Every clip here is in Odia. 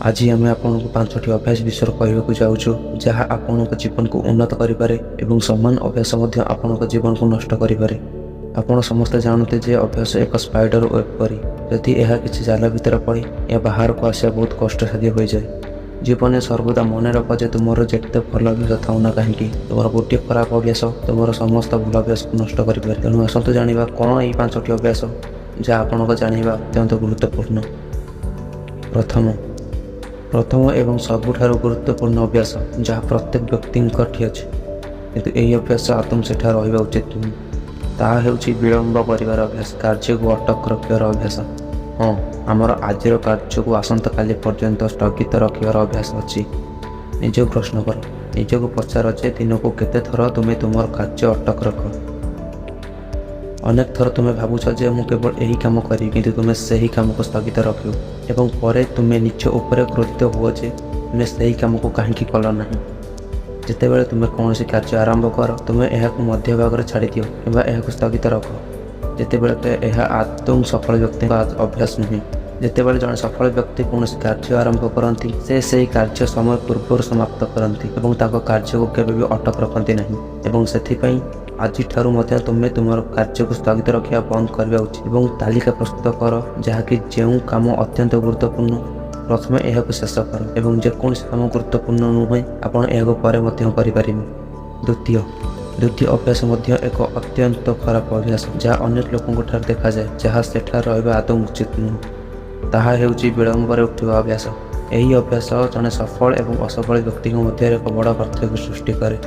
ଆଜି ଆମେ ଆପଣଙ୍କୁ ପାଞ୍ଚଟି ଅଭ୍ୟାସ ବିଷୟରେ କହିବାକୁ ଯାଉଛୁ, ଯାହା ଆପଣଙ୍କ ଜୀବନକୁ ଉନ୍ନତ କରିପାରେ ଏବଂ ସମାନ ଅଭ୍ୟାସ ମଧ୍ୟ ଆପଣଙ୍କ ଜୀବନକୁ ନଷ୍ଟ କରିପାରେ। ଆପଣ ସମସ୍ତେ ଜାଣନ୍ତି ଯେ ଅଭ୍ୟାସ ଏକ ସ୍ପାଇଡର ୱେବ୍ ପରି। ଯଦି ଏହା କିଛି ଜାଲ ଭିତରେ ପଡ଼େ, ଏହା ବାହାରକୁ ଆସିବା ବହୁତ କଷ୍ଟସାଧ୍ୟ ହୋଇଯାଏ। ଜୀବନରେ ସର୍ବଦା ମନେ ରଖ ଯେ ତୁମର ଯେତେ ଭଲ ଅଭ୍ୟାସ ଥାଉ ନା କାହିଁକି, ତୁମର ଗୋଟିଏ ଖରାପ ଅଭ୍ୟାସ ତୁମର ସମସ୍ତ ଭଲ ଅଭ୍ୟାସକୁ ନଷ୍ଟ କରିପାରେ। ତେଣୁ ଆସନ୍ତୁ ଜାଣିବା କ'ଣ ଏହି ପାଞ୍ଚଟି ଅଭ୍ୟାସ, ଯାହା ଆପଣଙ୍କ ଜାଣିବା ଅତ୍ୟନ୍ତ ଗୁରୁତ୍ୱପୂର୍ଣ୍ଣ। ପ୍ରଥମ ଏବଂ ସବୁଠାରୁ ଗୁରୁତ୍ୱପୂର୍ଣ୍ଣ ଅଭ୍ୟାସ, ଯାହା ପ୍ରତ୍ୟେକ ବ୍ୟକ୍ତିଙ୍କଠି ଅଛି, କିନ୍ତୁ ଏହି ଅଭ୍ୟାସ ଆଦୌ ସେଠାରେ ରହିବା ଉଚିତ ନୁହେଁ, ତାହା ହେଉଛି ବିଳମ୍ବ କରିବାର ଅଭ୍ୟାସ, କାର୍ଯ୍ୟକୁ ଅଟକ ରଖିବାର ଅଭ୍ୟାସ। ହଁ, ଆମର ଆଜିର କାର୍ଯ୍ୟକୁ ଆସନ୍ତାକାଲି ପର୍ଯ୍ୟନ୍ତ ସ୍ଥଗିତ ରଖିବାର ଅଭ୍ୟାସ ଅଛି। ନିଜକୁ ପ୍ରଶ୍ନ କର, ନିଜକୁ ପଚାର ଯେ ଦିନକୁ କେତେ ଥର ତୁମେ ତୁମର କାର୍ଯ୍ୟ ଅଟକ ରଖ। ଅନେକ ଥର ତୁମେ ଭାବୁଛ ଯେ ମୁଁ କେବଳ ଏହି କାମ କରିବି, କିନ୍ତୁ ତୁମେ ସେହି କାମକୁ ସ୍ଥଗିତ ରଖିବ ଏବଂ ପରେ ତୁମେ ନିଜ ଉପରେ କ୍ରୋଧିତ ହୁଅ ଯେ ତୁମେ ସେହି କାମକୁ କାହିଁକି କଲ ନାହିଁ। ଯେତେବେଳେ ତୁମେ କୌଣସି କାର୍ଯ୍ୟ ଆରମ୍ଭ କର, ତୁମେ ଏହାକୁ ମଧ୍ୟଭାଗରେ ଛାଡ଼ିଦିଅ କିମ୍ବା ଏହାକୁ ସ୍ଥଗିତ ରଖ, ଯେତେବେଳେ ଏହା ଆଦୌ ସଫଳ ବ୍ୟକ୍ତିଙ୍କ ଅଭ୍ୟାସ ନୁହେଁ। ଯେତେବେଳେ ଜଣେ ସଫଳ ବ୍ୟକ୍ତି କୌଣସି କାର୍ଯ୍ୟ ଆରମ୍ଭ କରନ୍ତି, ସେ ସେହି କାର୍ଯ୍ୟ ସମୟ ପୂର୍ବରୁ ସମାପ୍ତ କରନ୍ତି ଏବଂ ତାଙ୍କ କାର୍ଯ୍ୟକୁ କେବେ ବି ଅଟକ ରଖନ୍ତି ନାହିଁ। ଏବଂ ସେଥିପାଇଁ ଆଜିଠାରୁ ମଧ୍ୟ ତୁମେ ତୁମର କାର୍ଯ୍ୟକୁ ସ୍ଥଗିତ ରଖିବା ବନ୍ଦ କରିବା ଉଚିତ ଏବଂ ତାଲିକା ପ୍ରସ୍ତୁତ କର, ଯାହାକି ଯେଉଁ କାମ ଅତ୍ୟନ୍ତ ଗୁରୁତ୍ୱପୂର୍ଣ୍ଣ, ପ୍ରଥମେ ଏହାକୁ ଶେଷ କର ଏବଂ ଯେକୌଣସି କାମ ଗୁରୁତ୍ୱପୂର୍ଣ୍ଣ ନୁହେଁ, ଆପଣ ଏହାକୁ ପରେ ମଧ୍ୟ କରିପାରିବେ। ଦ୍ୱିତୀୟ ଅଭ୍ୟାସ ମଧ୍ୟ ଏକ ଅତ୍ୟନ୍ତ ଖରାପ ଅଭ୍ୟାସ, ଯାହା ଅନେକ ଲୋକଙ୍କଠାରେ ଦେଖାଯାଏ, ଯାହା ସେଠାରେ ରହିବା ଆଦୌ ଉଚିତ ନୁହେଁ। ତାହା ହେଉଛି ବିଳମ୍ବରେ ଉଠିବା ଅଭ୍ୟାସ। ଏହି ଅଭ୍ୟାସ ଜଣେ ସଫଳ ଏବଂ ଅସଫଳ ବ୍ୟକ୍ତିଙ୍କ ମଧ୍ୟରେ ଏକ ବଡ଼ ପାର୍ଥକ୍ୟ ସୃଷ୍ଟି କରେ।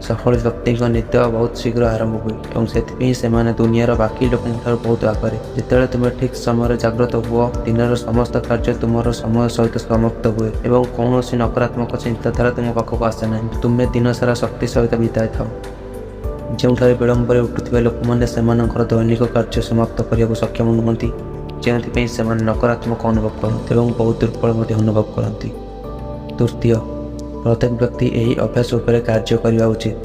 ସଫଳ ବ୍ୟକ୍ତିଙ୍କ ନିଦ ବହୁତ ଶୀଘ୍ର ଆରମ୍ଭ ହୁଏ ଏବଂ ସେଥିପାଇଁ ସେମାନେ ଦୁନିଆର ବାକି ଲୋକଙ୍କଠାରୁ ବହୁତ ଆଗରେ। ଯେତେବେଳେ ତୁମେ ଠିକ୍ ସମୟରେ ଜାଗ୍ରତ ହୁଅ, ଦିନର ସମସ୍ତ କାର୍ଯ୍ୟ ତୁମର ସମୟ ସହିତ ସମାପ୍ତ ହୁଏ ଏବଂ କୌଣସି ନକାରାତ୍ମକ ଚିନ୍ତାଧାରା ତୁମ ପାଖକୁ ଆସେ ନାହିଁ। ତୁମେ ଦିନସାରା ଶକ୍ତି ସହିତ ବିତାଇଥାଅ। ଯେଉଁଠାରେ ବିଳମ୍ବରେ ଉଠୁଥିବା ଲୋକମାନେ ସେମାନଙ୍କର ଦୈନିକ କାର୍ଯ୍ୟ ସମାପ୍ତ କରିବାକୁ ସକ୍ଷମ ନୁହନ୍ତି, ଯେଉଁଥିପାଇଁ ସେମାନେ ନକାରାତ୍ମକ ଅନୁଭବ କରନ୍ତି ଏବଂ ବହୁତ ଦୁର୍ବଳ ମଧ୍ୟ ଅନୁଭବ କରନ୍ତି। ତୃତୀୟ, ପ୍ରତ୍ୟେକ ବ୍ୟକ୍ତି ଏହି ଅଭ୍ୟାସ ଉପରେ କାର୍ଯ୍ୟ କରିବା ଉଚିତ: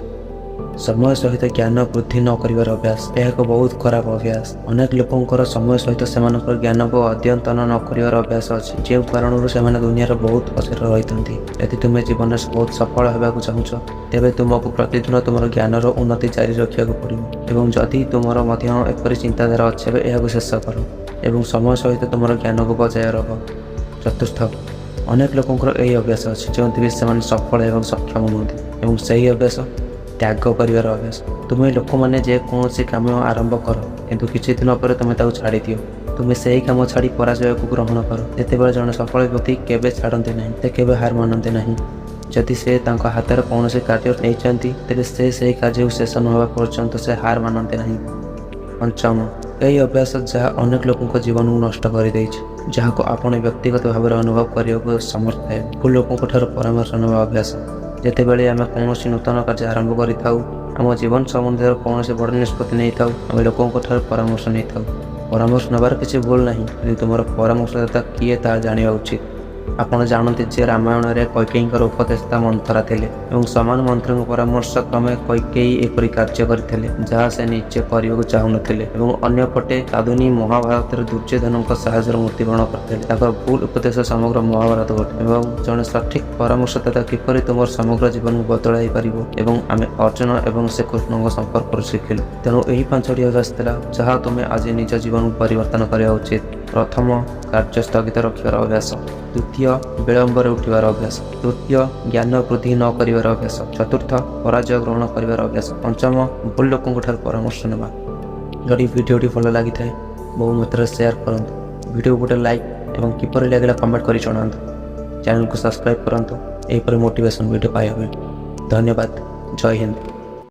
ସମୟ ସହିତ ଜ୍ଞାନ ବୃଦ୍ଧି ନ କରିବାର ଅଭ୍ୟାସ। ଏହା ଏକ ବହୁତ ଖରାପ ଅଭ୍ୟାସ। ଅନେକ ଲୋକଙ୍କର ସମୟ ସହିତ ସେମାନଙ୍କର ଜ୍ଞାନକୁ ଅଦ୍ୟତନ ନ କରିବାର ଅଭ୍ୟାସ ଅଛି, ଯେଉଁ କାରଣରୁ ସେମାନେ ଦୁନିଆର ବହୁତ ପଛରେ ରହିଥାନ୍ତି। ଯଦି ତୁମେ ଜୀବନରେ ବହୁତ ସଫଳ ହେବାକୁ ଚାହୁଁଛ, ତେବେ ତୁମକୁ ପ୍ରତିଦିନ ତୁମର ଜ୍ଞାନର ଉନ୍ନତି ଜାରି ରଖିବାକୁ ପଡ଼ିବ। ଏବଂ ଯଦି ତୁମର ମଧ୍ୟ ଏପରି ଚିନ୍ତାଧାରା ଅଛି, ତେବେ ଏହାକୁ ଶେଷ କର ଏବଂ ସମୟ ସହିତ ତୁମର ଜ୍ଞାନକୁ ବଜାୟ ରଖ। ଚତୁର୍ଥ, ଅନେକ ଲୋକଙ୍କର ଏହି ଅଭ୍ୟାସ ଅଛି, ଯେଉଁଥିପାଇଁ ସେମାନେ ସଫଳ ହେବାକୁ ସକ୍ଷମ ନୁହନ୍ତି ଏବଂ ସେହି ଅଭ୍ୟାସ ତ୍ୟାଗ କରିବାର ଅଭ୍ୟାସ। ତୁମେ ଲୋକମାନେ ଯେକୌଣସି କାମ ଆରମ୍ଭ କର, କିନ୍ତୁ କିଛି ଦିନ ପରେ ତୁମେ ତାକୁ ଛାଡ଼ିଦିଅ। ତୁମେ ସେହି କାମ ଛାଡ଼ି ପରାଜୟକୁ ଗ୍ରହଣ କର, ଯେତେବେଳେ ଜଣେ ସଫଳ ବ୍ୟକ୍ତି କେବେ ଛାଡ଼ନ୍ତି ନାହିଁ। ସେ କେବେ ହାର ମାନନ୍ତି ନାହିଁ। ଯଦି ସେ ତାଙ୍କ ହାତରେ କୌଣସି କାର୍ଯ୍ୟ ନେଇଛନ୍ତି, ତେବେ ସେ ସେହି କାର୍ଯ୍ୟକୁ ଶେଷ ନ ହେବା ପର୍ଯ୍ୟନ୍ତ ସେ ହାର ମାନନ୍ତି ନାହିଁ। ପଞ୍ଚମ, ଏହି ଅଭ୍ୟାସ ଯାହା ଅନେକ ଲୋକଙ୍କ ଜୀବନକୁ ନଷ୍ଟ କରିଦେଇଛି, ଯାହାକୁ ଆପଣ ବ୍ୟକ୍ତିଗତ ଭାବରେ ଅନୁଭବ କରିବାକୁ ସମର୍ଥ ହେବେ: ଭୁଲ ଲୋକଙ୍କ ଠାରୁ ପରାମର୍ଶ ନେବା ଅଭ୍ୟାସ। ଯେତେବେଳେ ଆମେ କୌଣସି ନୂତନ କାର୍ଯ୍ୟ ଆରମ୍ଭ କରିଥାଉ, ଆମ ଜୀବନ ସମ୍ବନ୍ଧୀୟ କୌଣସି ବଡ଼ ନିଷ୍ପତ୍ତି ନେଇଥାଉ, ଆମେ ଲୋକଙ୍କ ଠାରୁ ପରାମର୍ଶ ନେଇଥାଉ। ପରାମର୍ଶ ନେବାର କିଛି ଭୁଲ ନାହିଁ, କିନ୍ତୁ ତୁମର ପରାମର୍ଶଦାତା କିଏ, ତାହା ଜାଣିବା ଉଚିତ। ଆପଣ ଜାଣନ୍ତି ଯେ ରାମାୟଣରେ କୈକେୟୀଙ୍କର ଉପଦେଷ୍ଟା ମନ୍ଥରା ଥିଲେ ଏବଂ ସମାନ ମନ୍ଥରାଙ୍କ ପରାମର୍ଶ କ୍ରମେ କୈକେୟୀ ଏପରି କାର୍ଯ୍ୟ କରିଥିଲେ, ଯାହା ସେ ନିଜେ କରିବାକୁ ଚାହୁଁନଥିଲେ। ଏବଂ ଅନ୍ୟପଟେ ଶକୁନି ମହାଭାରତରେ ଦୁର୍ଯ୍ୟୋଧନଙ୍କ ସାହାଯ୍ୟରେ ମୃତ୍ୟୁବରଣ କରିଥିଲେ। ତାଙ୍କର ଭୁଲ ଉପଦେଶ ସମଗ୍ର ମହାଭାରତ ଘଟେ ଏବଂ ଜଣେ ସଠିକ ପରାମର୍ଶଦାତା କିପରି ତୁମର ସମଗ୍ର ଜୀବନକୁ ବଦଳାଇ ପାରିବ ଏବଂ ଆମେ ଅର୍ଜୁନ ଏବଂ ଶ୍ରୀକୃଷ୍ଣଙ୍କ ସମ୍ପର୍କରୁ ଶିଖିଲୁ। ତେଣୁ ଏହି ପାଞ୍ଚଟି ଅଭ୍ୟାସ ଥିଲା, ଯାହା ତୁମେ ଆଜି ନିଜ ଜୀବନକୁ ପରିବର୍ତ୍ତନ କରିବା ଉଚିତ। ପ୍ରଥମ, କାର୍ଯ୍ୟ ସ୍ଥଗିତ ରଖିବାର ଅଭ୍ୟାସ। ଦ୍ୱିତୀୟ, ବିଳମ୍ବରେ ଉଠିବାର ଅଭ୍ୟାସ। ତୃତୀୟ, ଜ୍ଞାନ ବୃଦ୍ଧି ନ କରିବାର ଅଭ୍ୟାସ। ଚତୁର୍ଥ, ପରାଜୟ ଗ୍ରହଣ କରିବାର ଅଭ୍ୟାସ। ପଞ୍ଚମ, ଭୁଲ ଲୋକଙ୍କ ଠାରୁ ପରାମର୍ଶ ନେବା। ଯଦି ଭିଡ଼ିଓଟି ଭଲ ଲାଗିଥାଏ, ବହୁ ମାତ୍ରାରେ ସେୟାର କରନ୍ତୁ। ଭିଡ଼ିଓ ଗୋଟେ ଲାଇକ୍ ଏବଂ କିପରି ଲାଗିଲା କମେଣ୍ଟ କରି ଜଣାନ୍ତୁ। ଚ୍ୟାନେଲକୁ ସବସ୍କ୍ରାଇବ୍ କରନ୍ତୁ ଏହିପରି ମୋଟିଭେସନ୍ ଭିଡ଼ିଓ ପାଇବା ପାଇଁ। ଧନ୍ୟବାଦ। ଜୟ ହିନ୍ଦ।